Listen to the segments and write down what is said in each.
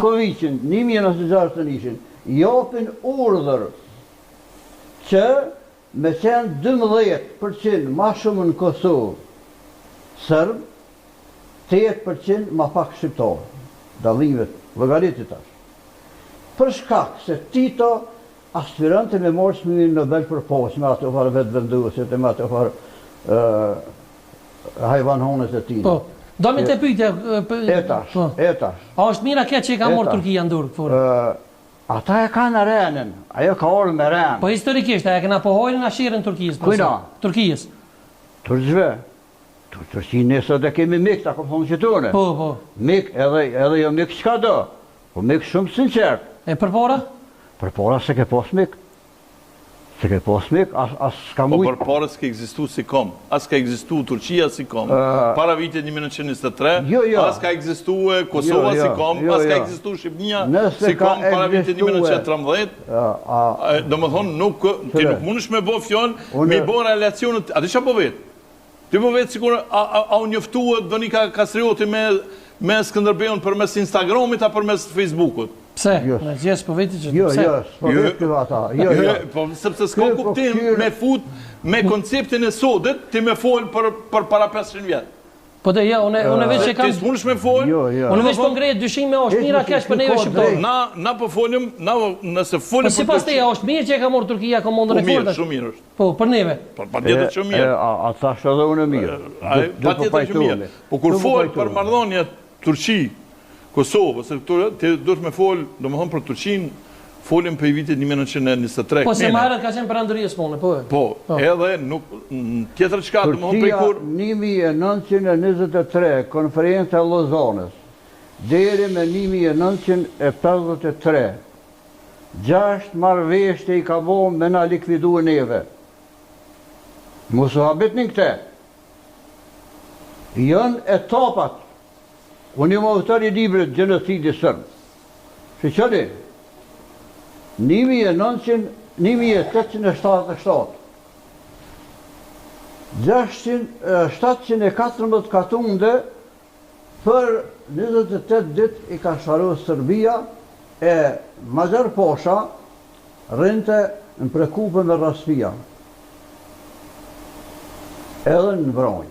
Miloshakoviqin, 1961-shin, japin urdhër që me qenë 12% ma shumë në Kosovë serb, 8% ma pak shqiptar. Dallimet, llogariti tash. Për shkak se Tito aspironte me marrë çmimin Nobel për paqe me ato farë vetëvendosjet e me ato farë hajvanhonet e tina. Po. Do me të pyetja. E tash, po. e tash. A është mirë a keq që e ka marrë Turqia në dorë KFOR? Ata e kanë arenën, ajo ka ardhur me ren. Po historikisht, a e kena po hajrin a sherrin Turqisë? Po Kujna? Turqisë. Turqve. Turqinë ne sot e kemi mik, ta kom thonë që tune. Po, po. Mik, edhe, edhe jo mik çka do. Po mik shumë sinqert. E përpara? Përpara s'e ke pas mik. S'e ke pas mik, as, as s'ka Po mujt. përpara s'ka ekzistu si kom, as ka ekzistu Turqia si kom, para vitit 1923, Jo, jo. as ka ekzistu Kosova Jo, jo, si kom, jo, as ka jo. ekzistu Shqipnia Nëse si ka kom para vitit ekzistue- 1913, A, a, do më thonë, nuk, ti Qyre. nuk mundesh me bo fjalë, Unë- me bo relacionet, a di çfarë po vet? Ti po vet sikur a, a, a u njoftuat Donika Kastrioti me me Skënderbeun përmes Instagramit a përmes Facebookut? Pse? Jo. Në gjes po veti që jo, pse? jo, s'po Jo. vet këtu ata. Jo, jo. Po sepse s'ka Ky po kuptim kqyr- me fut me konceptin e sotit ti me fol për për para 500 vjet. Po dhe jo, unë unë veç e kam Ti s'mundesh me fol. Jo, jo. Unë veç po ngrej dyshime, është Hiç mirë a mos i keq për neve ka shqiptarët. drejt. Na na po folim, na nëse Po folim për sipas teje, Turqinë, është mirë që e ka marrë Turqia komandën Po e mirë, KFOR-it? shumë mirë është. Po, për neve. Po patjetër që mirë. E, a, a thash edhe unë mirë. Ai Du- du po patjetër që pajtohemi. mirë. Po kur Du po fol për pajtohemi. marrëdhëniet Turqi, Kosovë ose këto, ti duhet me fol, domethënë për Turqinë, folim për vitit 1923. Po se kënene. më herët ka qenë perandoria Osmane, po. e. Po, edhe nuk n- tjetër çka, domethënë prej Turqia kur 1923, konferenca e Lozanës, deri me 1953, gjashtë marrëveshje i ka bo me na likvidu neve. Mos u habitni këtë. Janë etapat. Unë jam autor i librit Gjenocidi Serb. Shiqoni, 1900 1877, 600, 714 katunde për 28 ditë i ka shfaru Serbia e Maxhar Pasha rrinte në Prekupe me Rraspia. Edhe në Vranjë.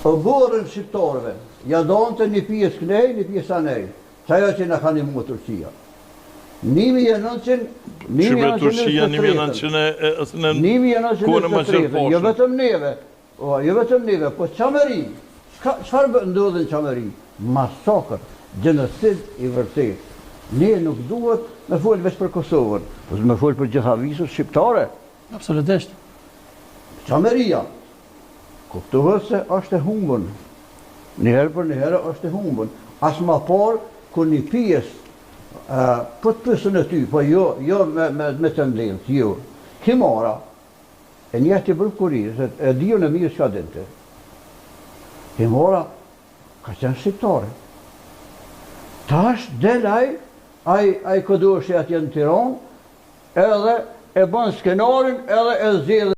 Oborrin shqiptarëve, ja donte një pjesë knej, një pjesë anej. Qajo që na ka nimu Turqia. 1900, Që me Turqia 1923, 1900 në kohën e Maxhar 1923, jo Pashës. vetëm neve, o, jo vetëm neve, po Çamëri, çka çfarë bë- ndodhi në Çamëri? Masakër, gjenocid i vërtet. Ne nuk duhet me fol veç për Kosovën, po me fol për gjitha viset shqiptare. Absolutisht. Çamëria, kuptohet se është e humbun. Një herë për një herë është e humbun. As ma parë, kur një pjesë, ë, po të pysën e ty, po jo, jo me, me, me tendencë, jo. Himara, e njehti bërë se e di unë mirë çka dinte. Himara ka qenë shqiptare. Tash del ai, ai, ai kodoshi atje në Tiranë, edhe e bën skenarin, edhe e zgjedh.